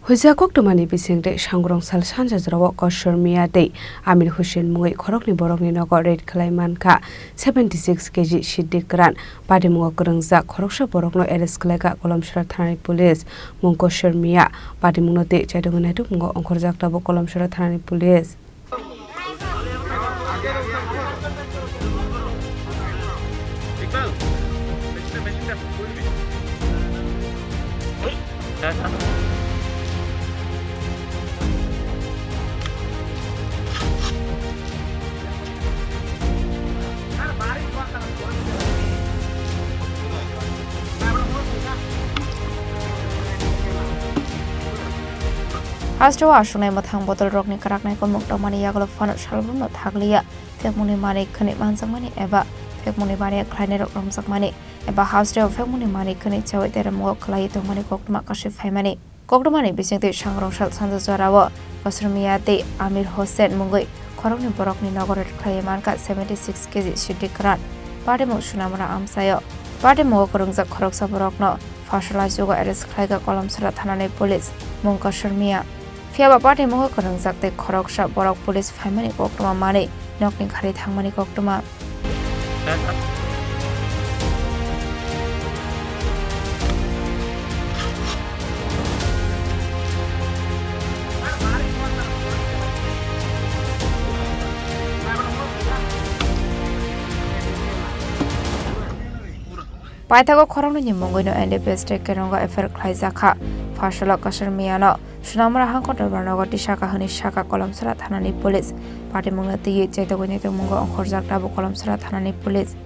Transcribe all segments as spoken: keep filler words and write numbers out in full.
Huijak koktwmani bisingtwi sangrong sal sanja jorao Kosor Miya tei Amir Hussein mungwi khoroknwi borokni nogo raid khlai mankha seventy six K G siddi kwran. Patimungo kwrwngjak khoroksa borokno arrest khlaikha Kolomsora thanani police. Mung Kosor Miya. Patimungno tei chaitokni naitukmungo ongkhorjak tabuk Kolomsora thanani police. Hasteo aswknai mwthang bodol rokni kwraknai komung tongmani yagulo phano salbrumno thakliya phekmungni manwi khwnwi manjakmani eba phekmungni baniya khlainairok romjakmani eba hasteo phekmungni manwi khwnwi chawi tei rwmwgo khlaiwi tongmani koktwma kasui phaimani. Koktwmani bisingtwi sangrong sal sanja jorao Kosor Miya tei Amir Hossain mungwi khoroknwi borokni nogo raid khlaiwi mankha seventy six K G siddi kwran. Patimung Sunamura amchaio. Patimungo kwrwngjak khoroksa borokno Phasalaichugo arrest khlaikha Kolomsora thanani police, mung Kosor Miya. Phiyaba patimungo kwrwngjak tei khoroksa borok police phaimani koktwma manwi nokni khari thangmani koktwma. Paithago khoroknwini mungwino N D P S tei Kerongo F I R khlaijakha. Pharsalo Kosor Miyano Sunamura hangkor dorbar nogo tisaka hwnwi saka Kolomsora thanani police. Patimungno twiwi chaitogwi naitukmungo ongkhorjak tabuk Kolomsora thanani police.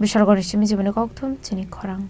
Bishargori simi jiboni kokthum chini khorang.